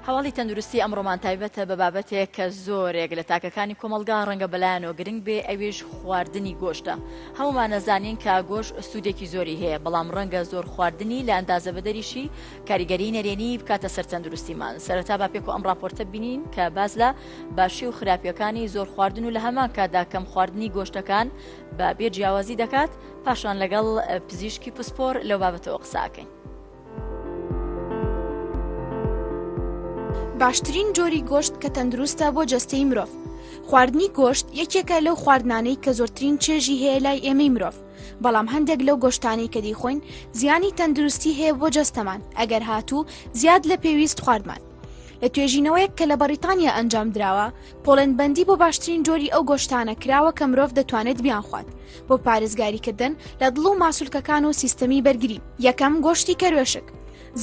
هەواڵی تەندروستی ئەمڕۆمان تایبەتە بە بابەتێک کە زۆرێک لە تاکەکانی کۆمەڵگا ڕەنگە بەلایانەوە گرنگ بێ ئەویش خواردنی گۆشتە. هەموومان ئەزانین کە گۆشت سوودێکی زۆری هەیە بەڵام ڕەنگە زۆر خواردنی لە ئەندازە بەدەریشی کاریگەری نەرێنی بکاتە سەر تەندروستیمان. سەرەتا با پێکەوە ئەم ڕاپۆرتە بینین کە باس لە باشی و خراپیەکانی زۆر خواردن و لە هەمان کاتدا کەم خواردنی گۆشتەکان بە بێ جیاوازی دەکات، پاشان لەگەڵ پزیشکی پسپۆر لەو بابەتەوە قسە ئەکەین. باشترین جۆری گۆشت کە تەندروستە بۆ جەستەی مرۆڤ. خواردنی گۆشت یەکێکە لەو خواردنانەی کە زۆرترین چێژی هەیە لای ئێمەی مرۆڤ، بەڵام هەندێک لەو گۆشتانەی کە دەیخۆین زیانی تەندروستی هەیە بۆ جەستەمان ئەگەر هاتوو زیاد لە پێویست خواردمان. لە توێژینەوەیەک کە لە بەڕیتانیا ئەنجامدراوە، پۆڵێنبەندی بۆ باشترین جۆری ئەو گۆشتانە کراوە کە مرۆڤ دەتوانێت بیانخوات بۆ پارێزگاریکردن لە دڵ و ماسولکەکان و سیستەمی بەرگری. یەکەم، گۆشتی کەروێشک.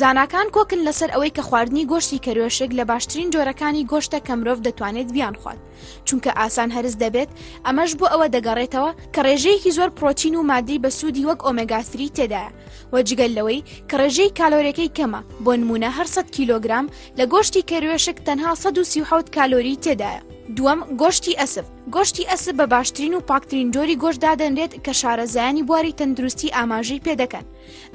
زاناکان کۆکن لەسەر ئەوەی کە خواردنی گۆشتی کەروێشک لە باشترین جۆرەکانی گۆشتە کە مرۆڤ دەتوانێت بیانخوات چونکە ئاسان هەرس دەبێت، ئەمەش بۆ ئەوە دەگەڕێتەوە کە ڕێژەیەکی زۆر پرۆتین و مادەی بەسوودی وەک ئۆمێگا three تێدایە و جگە لەوەی کە ڕێژەی کالۆرێکەی کەمە، بۆ نموونە هەر 100 کیلۆگرام لە گۆشتی کەروێشک تەنها 137 کالۆری تێدایە. دووەم، گۆشتی ئەسپ، گۆشتی ئەسپ بە باشترین و پاکترین جۆری گۆشت دادەنرێت کە شارەزایانی بواری تەندروستی ئاماژەی پێدەکەن،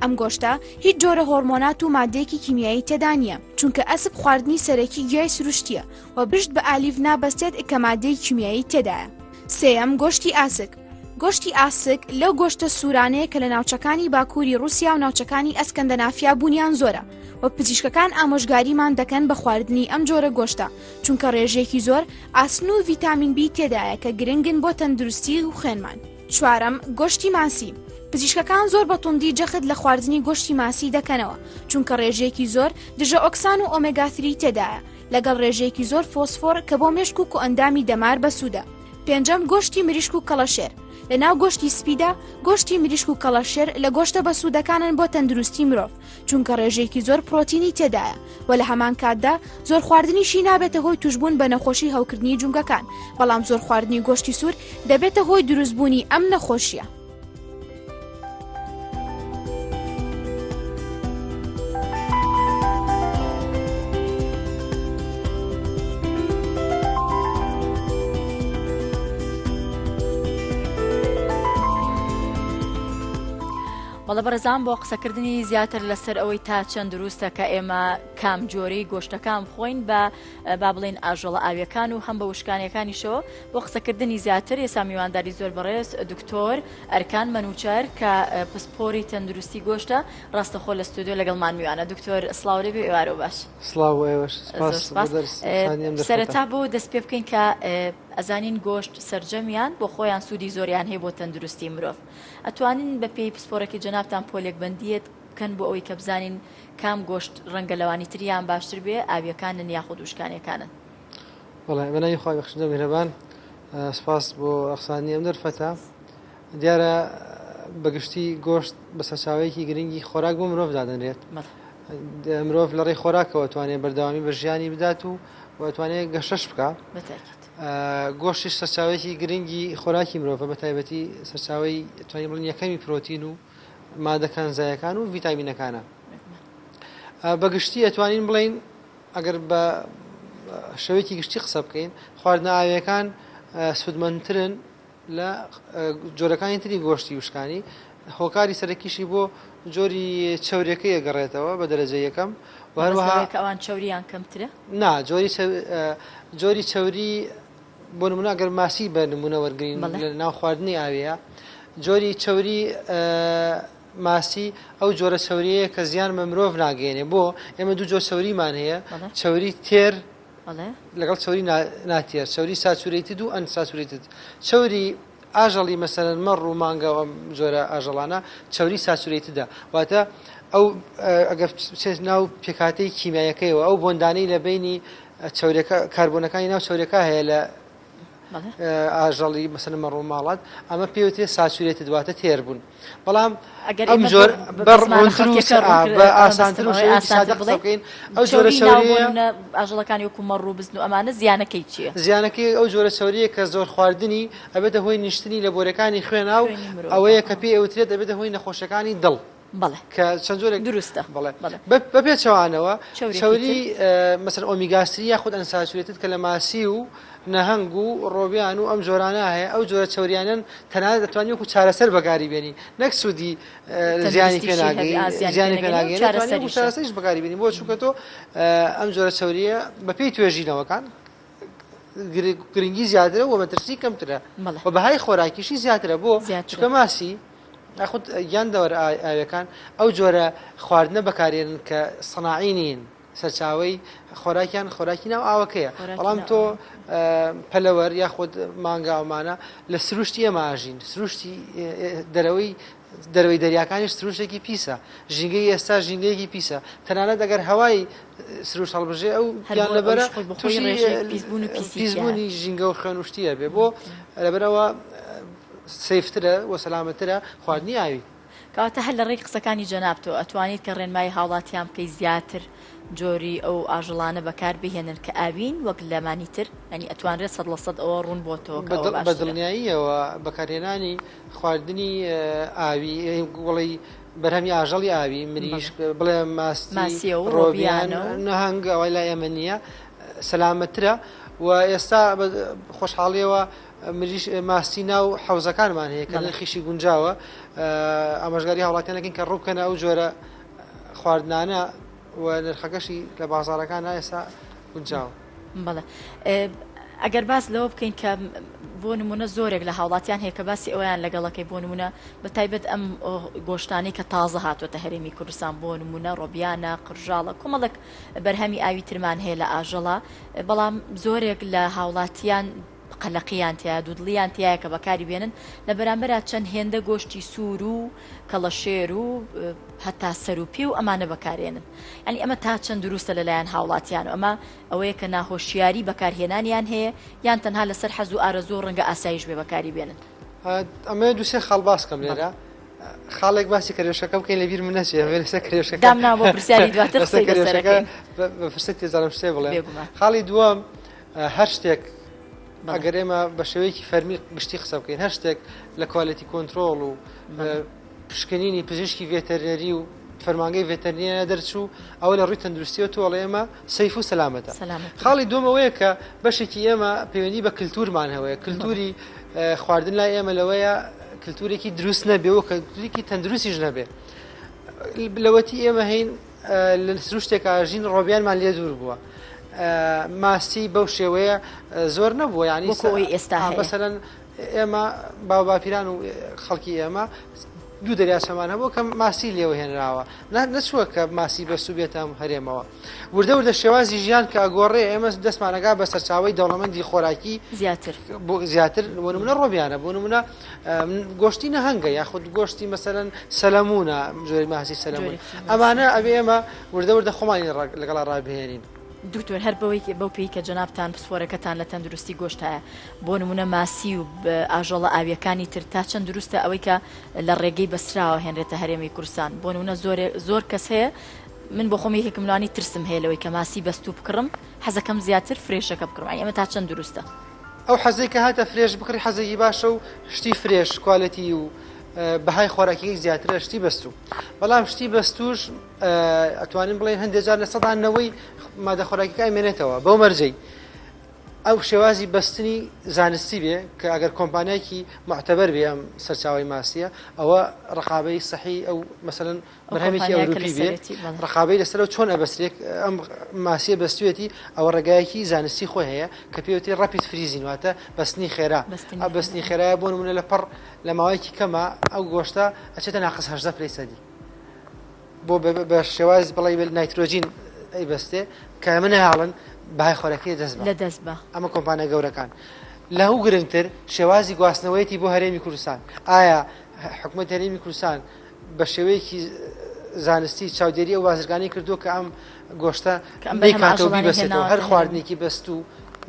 ئەم گۆشتە هیچ جۆرە هۆرمۆنات و مادەیەکی کیمیایی تێدا نییە، چونکە ئەسپ خواردنی سەرەکی گیای سروشتییە و پشت بە ئالیف نابەستێت کە مادەی کیمیایی تێدایە. سێیەم، گۆشتی ئاسک، گۆشتی ئاسک لەو گۆشتە سوورانەیە کە لە ناوچەکانی باکووری ڕووسیا و ناوچەکانی ئەسکەندەنافیا بوونیان زۆرە و پزیشکەکان ئامۆژگاریمان دەکەن بە خواردنی ئەم جۆرە گۆشتە چونکە ڕێژەیەکی زۆر ئاسن و ڤیتامین بی تێدایە کە گرنگن بۆ تەندروستی و خوێنمان. چوارەم، گۆشتی ماسی، پزیشکەکان زۆر بە توندی جەخت لە خواردنی گۆشتی ماسی دەکەنەوە چونکە ڕێژەیەکی زۆر دژە ئۆکسان و ئۆمێگا three تێدایە لەگەڵ ڕێژەیەکی زۆر فۆسفۆر کە بۆ مێشک و کۆئەندامی دەمار بەسوودە. پێنجەم، گۆشتی مریشک و کەڵەشێر، لە ناو گۆشتی سپیدا، گۆشتی مریشک و کەڵەشێر لە گۆشتە بەسوودەکانن بۆ تەندروستی مرۆڤ، چونکە ڕێژەیەکی زۆر پرۆتینی تێدایە و لە هەمان کاتدا زۆر خواردنیشی نابێتە هۆی توشبوون بە نەخۆشی هەوکردنی جومگەکان، بەڵام زۆر خواردنی گۆشتی سوور دەبێتە هۆی دروستبوونی ئەم نەخۆشییە. بەڵێ بەڕێزان بۆ قسەکردنی زیاتر لەسەر ئەوەی تا چەند دروستە کە ئێمە کام جۆرەی گۆشتەکان بخۆین بە با بڵێین ئاژەڵە ئاویەکان و هەم بە وشکانیەکانیشەوە بۆ قسەکردنی زیاتر ئێستا میوانداری زۆر بەڕێز دکتۆر ئەرکان مەنوچەر کە پسپۆری تەندروستی گۆشتە ڕاستەخۆ لە ستۆدیۆ لەگەڵمان میوانە دکتۆر سڵاو لێ ئێوارە باش. سڵاو بۆ ئێوەش سپاس بۆ دەرس خانی ئەم دەرفەتە. سەرەتا بۆ دەست پێ بکەین کە ئەزانین گۆشت سەرجەمیان بۆ خۆیان سوودی زۆریان هەیە بۆ تەندروستی مرۆڤ ئەتوانین بە پێی پسپۆرەکی جەنابتان پۆلێک بەندیەت بکەن بۆ ئەوەی کە بزانین کام گۆشت ڕەنگە لەوانی تریان باشتر بێ ئاویەکانن یاخود وشکانیەکانن؟ بەڵێ بە ناوی خوای بەخشندە و میهرەبان سپاس بۆ ڕەخساندنی ئەم دەرفەتە دیارە بەگشتی گۆشت بە سەرچاوەیەکی گرنگی خۆراک بۆ مرۆڤ دادەنرێت مرۆڤ لە ڕێی خۆراکەوە توانێت بەردەوامی بە ژیانی بدات و وتوانێت گەشەش بکە گۆشتیش سەرچاوەیەکی گرنگی خۆراکی مرۆڤە بە تایبەتی سەرچاوەی توانین بڵێین یەکەمی پرۆتین و مادە کانزایەکان و ڤیتامینەکانە. بە گشتی ئەتوانین بڵێین ئەگەر بە شێوەیەکی گشتی قسە بکەین خواردنە ئاویەکان سوودمەندترن لە جۆرەکانی تری گۆشتی وشکانی هۆکاری سەرەکیشی بۆ جۆری چەورەکەی ئەگەڕێتەوە بە دەرەجە یەکەم و هەروەها ئەوان چەوریان کەمترە نا جۆری جۆری چەوری بۆ نمونە ئەگەر ماسی بە نمونە وەرگین لە ناو خواردنی ئاویە جۆری چەوری ماسی ئەو جۆرە چەوریەیە کە زیان بە مرۆڤ ناگەێنێ بۆ ئێمە دوو جۆر چەوریمان هەیە چەوری تێر لەگەڵ چەوری ناتێر چەوری saturated و unsaturated چەوری ئاژەڵی مەسەرەن مەڕ و مانگە ئەم جۆرە ئاژەڵانە چەوری saturated ە واتە ئەو ئەگەر ناو پێکهاتەی کیمیایەکەیەوە ئەو bond انەی لە بینی چەوریەکە کاربۆنەکانی ناو چەوریەکە هەیە لە ئاژەڵی مەسەلەن مەڕ و ماڵات ئەمە پێوترێ saturated واتە تێر بوون بەڵام ئەم جۆر بە ئاسانتر و سادە قسە بکەین ئەو جۆرە چەوریە ئاژەڵەکانی وەکو مەڕ و بزن و ئەمانە زیانەکەی چییە؟ زیانەکەی ئەو جۆرە چەوریە کە زۆر خواردنی ئەبێتە هۆی نیشتنی لە بۆرەکانی خوێنا و ئەوەیە کە پێی ئەوترێت ئەبێتە هۆی نەخۆشیەکانی دڵ. بەڵێ. کە چەند جۆرێک دروستە. بەڵێ. بەڵێ. بە بە پێچەوانەوە چەوریەکی چەوری تر. مەسەلەن omega three یاخود unsaturated کە لە ماسی و نەهەنگ و ڕۆبیان و ئەم جۆرانە هەیە ئەو جۆرە چەوریانەن تەنانەت دەتوانی وەکو چارەسەر بەکاری بێنی نەک سوودی زیانی پێ تەندروستیشی هەبێ ناگەی ئا زیانی پێ زیانی پێ نەگەینی و ناگەینێ دەتوانی وەکو چارەسەریشە. چارەسەریش بەکاری بێنی بۆ چونکە تۆ ئەم جۆرە چەورییە بەپێی توێژینەوەکان گرنگی زیاترە و مەترسی کەمترە بەڵێ. و بەهای خۆراکیشی زیاترە بۆ زیاترە. چونکە ماسی یاخود گیاندەوەرە ئاویەکان ئەو جۆرە خواردنە بەکارێنن کە سەناعی نین سەرچاوەی خۆراکیان خۆراکی ناو ئاوەکەیە خۆراکی بەڵام ناو تۆ ئاوە. پەلەوەر یاخود مانگاومانە لە سروشتی ئێمە ئاژین سروشتی دەرەوەی دەرەوەی دەریاکانیش سروشتێکی پیسە ژینگەی ئێستا ژینگەیەکی پیسە تەنانەت ئەگەر هەوای سروشت هەڵبژێ ئەو هەر بۆ گیانلەبەرە ئەویش خۆی بە خۆی تووشی ڕێژەیەک پیسبوون و پیسی تیایە. پیسبوونی ژینگە و خوێن و شتی ئەبێ بۆ لەبەرئەوە safe ترە و سەلامەترە خواردنی ئاوی. کەواتە هەر لە ڕێی قسەکانی جەنابتەوە ئەتوانیت کە ڕێنمایی هاوڵاتیان بکەی زیاتر جۆری ئەو ئاژەڵانە بەکار بهێنن کە ئاوین وەک لەمانی تر یانی ئەتوانرێت 100% ئەوە ڕوون بۆتەوە کە ئەوە بە باشترە. دڵنیاییەوە بەکارهێنانی خواردنی ئاوی بڵێی بەرهەمی ئاژەڵی ئاوی مریشک بڵێ ماسی ماسیە و ڕۆبیان ڕۆبیانە و. نەهەنگ ئەوەی لای ئێمە نییە سەلامەترە و ئێستا بە خۆشحاڵیەوە مریش ماسی ناو حەوزەکانمان هەیە کە نرخیشی گونجاوە ئامۆژگاری هاوڵاتیان دەکەین کە ڕووبکەنە ئەو جۆرە خواردنانە و نرخەکەشی لە بازاڕەکانە ئێستا گونجاوە. بەڵێ ئەگەر باس لەوە بکەین کە بۆ نمونە زۆرێک لە هاوڵاتیان هەیە کە باسی ئەویان لەگەڵەکەی بۆ نمونە بە تایبەت ئەم گۆشتانەی کە تازە هاتووەتە هەرێمی کوردستان بۆ نمونە ڕۆبیانە قرژاڵە کۆمەڵێک بەرهەمی ئاوی ترمان هەیە لە ئاژەڵە بەڵام زۆرێک لە هاوڵاتیان قەلەقیان تیایە، دوودڵیان تیایە کە بەکاری بێنن، لە بەرامبەرا چەند هێندە گۆشتی سوور و کەڵەشێر و هەتا سەر و پێ و ئەمانە بەکارێنن. یانی ئەمە تا چەند دروستە لە لایەن هاوڵاتیان و ئەمە ئەوەیە کە ناهۆشیاری بەکارهێنانیان هەیە یان تەنها لەسەر حەز و ئارەزوو ڕەنگە ئاسایش بێ بەکاری بێنن؟ ئەمەوێ دوو سێ خاڵ باس کەم لێرە. خاڵێک باسی کەرێشەکە بکەین لە بیرم نەچێ ئەمەوێ لەسەر کەرێشەکە دامناوە بۆ پرسیاری دواتر لەسەر قسەی لەسەر کەرێشەکە ئەکەین. بە فرسەت تێزانم شتێ بڵێم. بێگومان. خاڵی دووەم هەر شتێک ئەگەر ئێمە بە شێوەیەکی فەرمی گشتی قسە بکەین هەر شتێک لە quality control و پشکنینی پزیشکی ڤێتەرنەری و فەرمانگەی ڤێتەرنیە دەرچوو ئەوە لە ڕووی تەندروستیەوە تۆڵێ ئێمە safe و سەلامەتە خاڵی دووەمەوەیە کە بەشێکی ئێمە پەیوەندی بە کللتورمان هەیە کللتوری خواردن لای ئێمە لەوەیە کللتورێکی دروست نەبێ و کللتورێکی تەندروستیش نەبێ لەوەتی ئێمە هەین لە سروشتێکا ژین ڕۆبیانمان لێ دوور بووە ماسی بەو شێوەیە زۆر نەبووە یعنی وەکو ئەوەی ئێستا هەیە. مەسەلەن ئێمە باوباپیران و خەڵکی ئێمە دوو دەریاچەمان هەبوو کە ماسی لێوە هێنراوە نەچووە کە ماسی بەسوو بێتە ئەم هەرێمەوە وردە وردە شێوازی ژیان کە ئەگۆڕێ ئێمە دەستمانەگا بە سەرچاوەی دەوڵەمەندی خۆراکی زیاتر بۆ زیاتر بۆ نمونە ڕۆبیانە بۆ نمونە گۆشتی نەهەنگە یاخود گۆشتی مەسەلەن سەلەمونە جۆری ماسی سەلەمون ئەمانە ئەبێ ئێمە وردە وردە خۆمانی لەگەڵا ڕابهێنین. دکتۆر هەر بەوەی بەو پێی کە جەنابتان پسپۆرەکەتان لە تەندروستی گۆشت هەیە بۆ نمونە ماسی و ئاژەڵە ئاویەکانی تر تا چەند دروستە ئەوەی کە لە ڕێگەی بەسراوە هێنرێتە هەرێمی کوردستان بۆ نمونە زۆرێ زۆر کەس هەیە من بۆ خۆم یەکێکم لەوانەی ترسم هەیە لەوەی کە ماسی بەستوو بکڕم حەزەکەم زیاتر fresh ەکە بکڕم یانی ئەمە تا چەند دروستە؟ ئەو حەزەی کە هاتە fresh بکڕی حەزێکی باشە و شتی fresh quality و بەهای خۆراکیەکەی زیاترە شتی بەستوو بەڵام شتی بەستوش ئەتوانین بڵێن هەندێک جار لە سەدا نەوەی مادە خۆراکیەکە ئەمێنێتەوە بەو مەرجەی ئەو شێوازی بەستنی زانستی بێ کە ئەگەر کۆمپانیایکی معتەبەر بێ ئەم سەرچاوی ماسیە ئەوە ڕقابەی سەحی ئەو مەسەلەن بەرهەمێکی ئەوروپی بێ ڕقابەی لەسەرەوە چۆن ئەبەسترێت ئەم ماسیە بەستوێتی ئەوە ڕێگایەکی زانستی خۆی هەیە کە پێوتری rapid freezing واتە بەستنی خێرا بەستنی خێرایە بۆ نمونە لە پڕ لە ماوەیەکی کەمە ئەو گۆشتە ئەچێتە ناقس 18 پلەی سەدی بۆ بە شێواز بڵێ نایترۆجین ئەی بەستێ کە ئەمە نەهاڵن بەهای خۆراکی دەست لە دەست بە ئەمە کۆمپانیا گەورەکان لەو گرنگتر شێوازی گواستنەوەیەتی بۆ هەرێمی کوردستان ئایا حکومەت هەرێمی کوردستان بە شێوەیەکی زانستی چاودێری ئەو بازرگانی کردووە کە ئەم گۆشتە کە ئەم بەرهەمە نەیکاتەوە ئاژەڵانەی بیبەستێتەوە هێناوەتە هەر هەرێم. خواردنێکی بەستوو.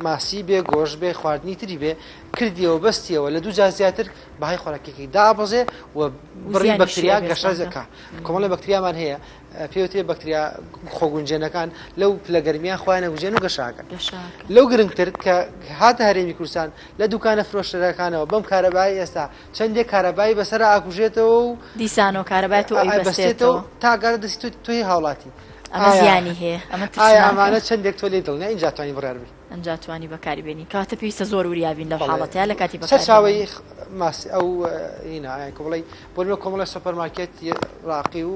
ماسی بێ گۆشت بێ خواردنی تری بێ کردیەوە بەستیەوە لە دووجار زیاتر بەهای خۆراکیەکەی دابەزێ و بڕی بەکتریا گەشە دەکا. کۆمەڵێ بەکتریامان هەیە پێوترێ بەکتریا خۆگونجێنەکان لەو پلە گەرمیان خۆیان ئەگوجێن و گەشاکەن. لەو گرنگتر کە هاتە هەرێمی کوردستان لە دوکانە فرۆشتەرەکانەوە بەم کارەبای ئێستا چەندێک کارەبای بەسەرا ئاکوژێتەوە و دیسانەوە کارەبای تۆ ئەیبەستێتەوە تا گاتە دەستی تۆ تۆی هاوڵاتی. ئەمە زیانی هەیە ئەمە ئایا ئەمانە چەندێک تۆ لێی دڵنیای ئینجا توانی بڕیار بەی. ئەنجا توانی بەکاری بێنی کەواتە پێویستە زۆر وریا بین لەو حاڵەتەیا لە کاتی بەکارهێنانی. سەرچاوەی ماسی ئەو هینا یان کە بڵێی بۆ نمونە کۆمەڵێ سۆپەر مارکێت ڕاقی و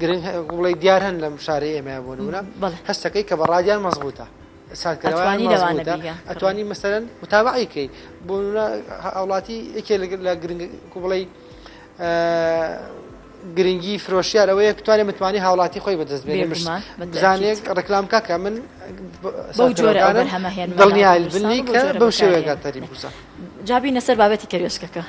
گرنگ بڵێی دیار هەن لەم شارەی ئێمە بۆ نمونە هەستەکەی کە بە ڕادیان مەزبوتە ساردکەرەوەیان مەزبوتە ئەتوانی مەسەلەن متابعەی کەی بۆ نمونە هاوڵاتی یەکێ لە گرنگ بڵێی گرنگی فرۆشیار ئەوەیە بتوانێت متمانەی هاوڵاتی خۆی بەدەست بێنێ بزانێت ڕێکلام بکا کە من بەو جۆرە ئەو بەرهەمە هێنمە دڵنیای بنی کە بەو شێوەیە گاتە هەرێمی کوردستان. جا بینە سەر بابەتی کەروێشکەکە.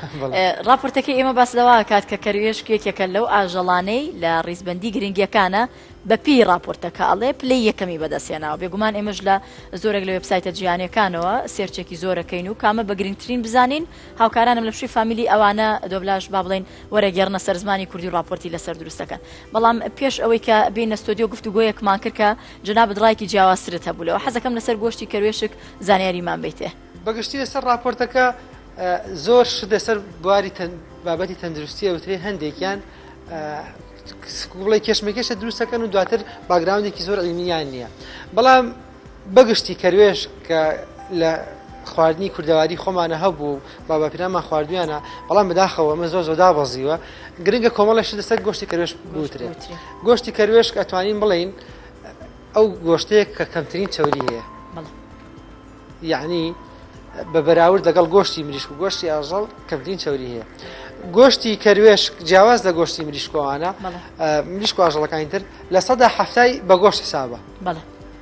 ڕاپۆرتەکەی ئێمە باس لەوە ئەکات کە کەروێشک یەکێکە لەو ئاژەڵانەی لە ڕیزبەندی گرنگیەکانە بە پێی ڕاپۆرتەکە ئەڵێ پلەی یەکەمی بەدەست هێناوە بێگومان ئێمەش لە زۆرێک لە وێبسایتە جیهانیەکانەوە search ێکی زۆرەکەین و کامە بە گرنگترین بزانین هاوکارانم لە پشوی فامیلی ئەوانە دۆبلاژ با بڵێین وەرەگێڕنە سەر زمانی کوردی و ڕاپۆرتی لەسەر دروست دەکەن. بەڵام پێش ئەوەی کە بێینە ستۆدیۆ گفتوگۆیەکمان کرد کە جەنابت ڕایەکی جیاوازترت هەبوو لەوە. حەزەکەم لەسەر گۆشتی کەروێشک زانیاریمان بەیتێ. بەگشتی لەسەر ڕاپۆرتەکە زۆر شت لەسەر بواری بابەتی تەندروستی ئەوترێ هەندێکیان بڵێ کێشمەکێشە دروستەکەن و دواتر background ێکی زۆر عیلمیان نییە بەڵام بەگشتی کەروێشک کە لە خواردنی کوردەواری خۆمانە هەبوو و باباپیرانمان خواردویانە بەڵام بەداخەوە ئەمە زۆر زۆر دابەزیوە گرنگە کۆمەڵێک شت لەسەر گۆشتی کەروێشک بوترێت گۆشتی کەروێشک ئەتوانین بڵێین ئەو گۆشتەیە کە کەمترین چەوری هەیە یعنی بە بەراورد لەگەڵ گۆشتی مریشک و گۆشتی ئاژەڵ کەمترین چەوری هەیە گۆشتی کەروێشک جیاواز لە گۆشتی مریشکوانە مریشک و ئاژەڵەکانی تر 70% بە گۆشت حسابە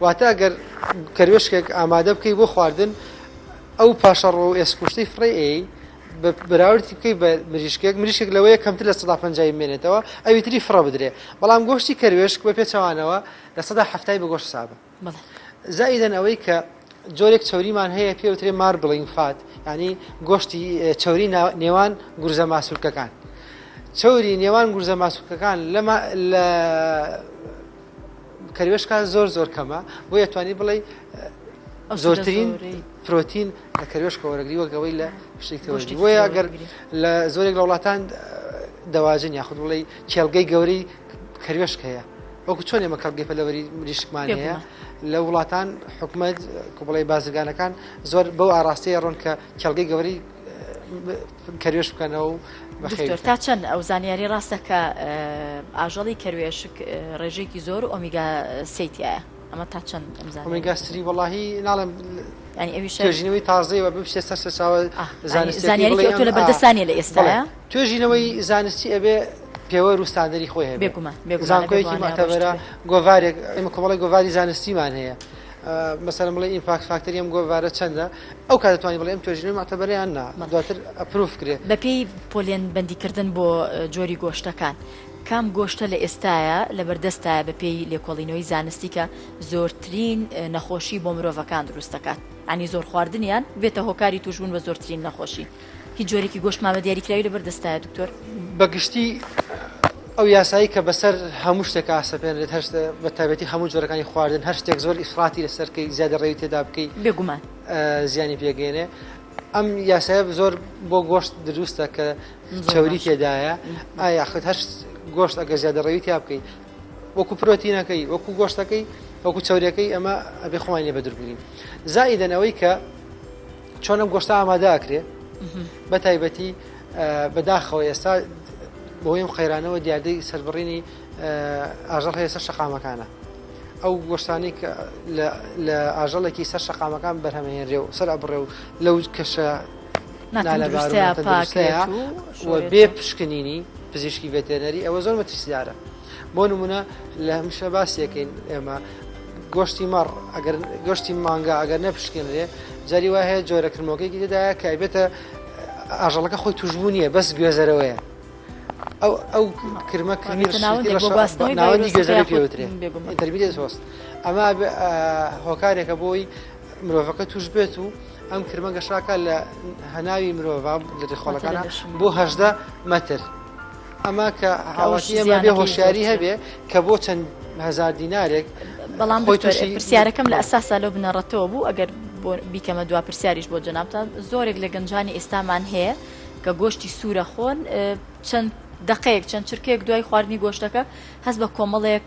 واتە ئەگەر کەروێشکێک ئامادە بکەی بۆ خواردن ئەو پاشەڕۆ و ئێسکوشتەی فڕێ ئەی بەراوردی بکەی بە مریشکێک مریشک لەوەیە کەمتر 50% بمێنێتەوە ئەوی تری فڕە بدرێ بەڵام گۆشتی کەروێشک بە پێچەوانەوە 70% بە گۆشت حسابە زائیدەن ئەوەی کە جۆرێک چەوریمان هەیە پێوترێ marbling fat ینی گۆشتی چەوری نێوان گورزە ماسولکەکان چەوری نێوان گورزە ماسولکەکان لە کەروێشکە زۆر زۆر کەمە بۆیە توانی بڵێ زۆرترین پرۆتین لە کەروێشکە وەرەگری وەک ئەوەی لە شتێکی بۆیە ئەگەر لە زۆرێک لە وڵاتان دەواجن یاخود بڵێ کێڵگەی گەورەی کەروێشک هەیە وەکو چۆن ئێمە کەڵگەی پەلەوەری مریشکمان هەیە لە وڵاتان حکومت بڵێ بازرگانەکان زۆر بەو ئاراستەیە ڕۆن کە کێڵگەی گەورەی کەروێشک بکەنەوە و بەخێوی دکتۆر تا چەند ئەو زانیاری ڕاستە کە ئاژەڵی کەروێشک ڕێژەیەکی زۆر ئۆمیگا سێی تیایە ئەمە تا چەند ئەم زانیاریە ئۆمیگا three وەڵاهی ناڵێم یانی ئەویش توێژینەوەی تازەی وە بچێت سەر سەرچاوە زانستیەکەی زانیاریی ئەوتۆ لە بەردەستا نییە لە ئێستایا توێژینەوەی زانستی ئەبێ پێوەر و ستاندەری خۆی هەبێ بێگومان بێگومان ئەبێ زانکۆیەکی موعتەبەرە گۆڤارێک ئێمە کۆمەڵێک گۆڤاری زانستیمان هەیە مەسەلەن بڵێ impact factor ی ئەم گۆڤارە چەندە ئەو کاتە توانی بڵێ ئەم توێژینەوەی موعتەبەرە یان نا دواتر approve کرێ. بەپێی پۆلێن بەندیکردن بۆ جۆری گۆشتەکان کام گۆشتە لە ئێستایا لەبەردەستایە بەپێی لێکۆڵینەوەی زانستی کە زۆرترین نەخۆشی بۆ مرۆڤەکان دروست دەکات یانی زۆر خواردنیان بێتە هۆکاری توشبوون بە زۆرترین نەخۆشی؟ هیچ جۆرێکی گۆشتمان بە دیاریکراوی لەبەر دەستایە دکتۆر؟ بە گشتی ئەو یاسایی کە بەسەر هەموو شتێک ئاسەپێنرێت هەر بە تایبەتی هەموو جۆرەکانی خواردن هەر شتێک زۆر ئیفراتی لەسەر کەی زیادە ڕێوی تێدا بکەی بێگومان زیانی پێگەێنێ ئەم یاسایە زۆر بۆ گۆشت دروستە کە چەوری تێدایە ئایا خت هەر گۆشت ئەگەر زیادە ڕێوی تیا بکەی وەکو پرۆتینەکەی وەکو گۆشتەکەی وەکو چەوریەکەی ئەمە ئەبێ خۆمان لێ بەدور بگرین زائیدەن ئەوەی کە چۆن ئەم گۆشتە ئامادە ئەکرێ بە تایبەتی بەداخەوە ئێستا بەهۆی ئەم قەیرانەوە دیاردەی سەربڕینی ئاژەڵ هەیە سەر شەقامەکانە ئەو گۆشتانی کە لە ئاژەڵێکی سەر شەقامەکان بەرهەمهێنرێ و سەر ئەبڕێ و لەو کەشە نالەبارەیە و بێ پشکنینی پزیشکی ڤێتێنەری ئەوە زۆر مەترسیدارە بۆ نمونە لە هەمیشە باسیەکەین ئێمە گۆشتی مەڕ ئەگەر گۆشتی مانگا ئەگەر نەپشکێنرێ جاری وای هەیە جۆرە کرمۆکێکی تێدایە کە ئەبێتە ئاژەڵەکە خۆی توشبوو نییە بەس گوێزەرەوەیە. ئەو ئەو کرمە کرمی ناوەندی گوێزەرەوەی پێوترێ intermediate host ئەمە هۆکارێکە بۆی مرۆڤەکە توش بێت و ئەم کرمە گەشاکە لە هەناوی مرۆڤ لە ڕیخۆڵەکانە بۆ هەژدە مەتر ئەمە کە هاوڵاتی ئێمە بێ هۆشیاری هەبێ کە بۆ چەند هەزار دینارێک بەڵام خۆی تووشی پرسیارەکەم لە ئەساسا لەو بنەڕەتەوە بوو ئەگەر بیکەمە دوا پرسیاریش بۆ جەنابتان زۆرێک لە گەنجانی ئێستامان هەیە کە گۆشتی سوورە خۆن چەند دقەیەک چەند چرکەیەک دوای خواردنی گۆشتەکە هەست بە کۆمەڵێک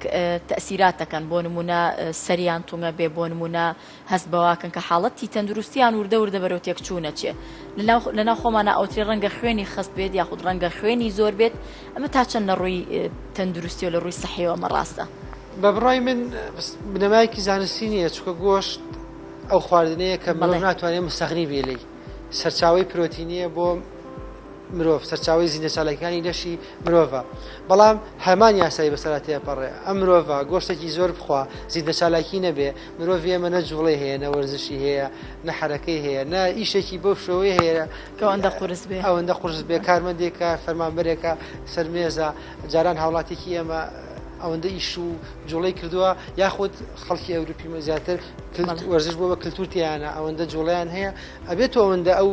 تەسیرات دەکەن بۆ نمونە سەریان تونگە بێ بۆ نمونە هەست بەواکەن کە حاڵەتی تەندروستیان وردە وردە بەرەو تێکچوون ئەچێ. لەناو خۆمانا ئەوترێ ڕەنگە خوێنی خەست بێت یاخود ڕەنگە خوێنی زۆر بێت، ئەمە تا چەند لە ڕووی تەندروستیەوە لە ڕووی سەحیەوە ئەمە ڕاستە؟ بە بڕوای من بنەمایەکی زانستی نییە، چونکە گۆشت ئەو خواردنەیە کە مرۆڤ ناتوانێت مستەغنی بێ لێی، سەرچاوەی پرۆتینیە بۆ مرۆڤ سەرچاوەی زیندەچالاکیەکانی لەشی مرۆڤە، بەڵام هەمان یاسای بەسەرا تێپەڕێ، ئەم مرۆڤە گۆشتێکی زۆر بخوا زیندەچالاکی نەبێ، مرۆڤی ئێمە نە جوڵەی هەیە، نە وەرزشی هەیە، نە حەرەکەی هەیە، نە ئیشێکی بەو شێوەیە هەیە کە ئەوەندە قورس بێ. ئەوەندە قورس بێ، کارمەندێکە، فەرمانبەرێکە، سەرمێزە، جاران هاوڵاتیەکی ئێمە ئەوەندە ئیش و جوڵەی کردووە، یاخود خەڵکی ئەوروپی زیاتر وەرزش بووە بە کلتور تیایانە، ئەوەندە جوڵەیان هەیە، ئەبێت تۆ ئەوەندە ئەو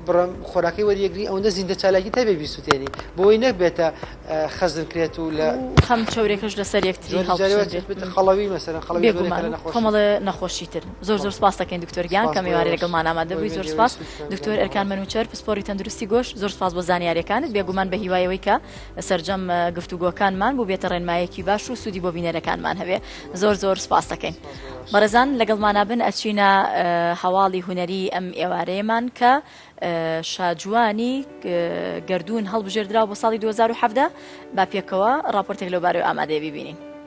بڕە خۆراکەی وەریەگری ئەوەندە زیندە چالاکی تەبێ بیسوتێنی بۆی نەبێتە خەزن کرێت و لە خەم چەورێکەش لەسەر یەکتری هەڵبچێت خەڵەوی مەسەرەن خەڵەوی بێگومان کۆمەڵێ نەخۆشی تر زۆر زۆر سپاس دەکەین دکتۆر گیان کە میوانی لەگەڵمان ئامادە بووی زۆر سپاس دکتۆر ئەرکان مەنوچەر پسپۆری تەندروستی گۆشت زۆر سپاس بۆ زانیاریەکانت بێگومان بە هیوای ئەوەی کە سەرجەم گفتوگۆکانمان بووبێتە ڕێنمایەکی باش و سوودی بۆ بینەرەکانمان هەبێ زۆر زۆر سپاس دەکەین. بەڕێزان لەگەڵمانا بن ئەچینە هەواڵی هونەری ئەم ئێوارەیەمان کە شاجوانی گەردوون هەڵبژێردراوە بۆ ساڵی 2017 با پێکەوە ڕاپۆرتێک لەو بارەوە ئامادەیە بیبینین.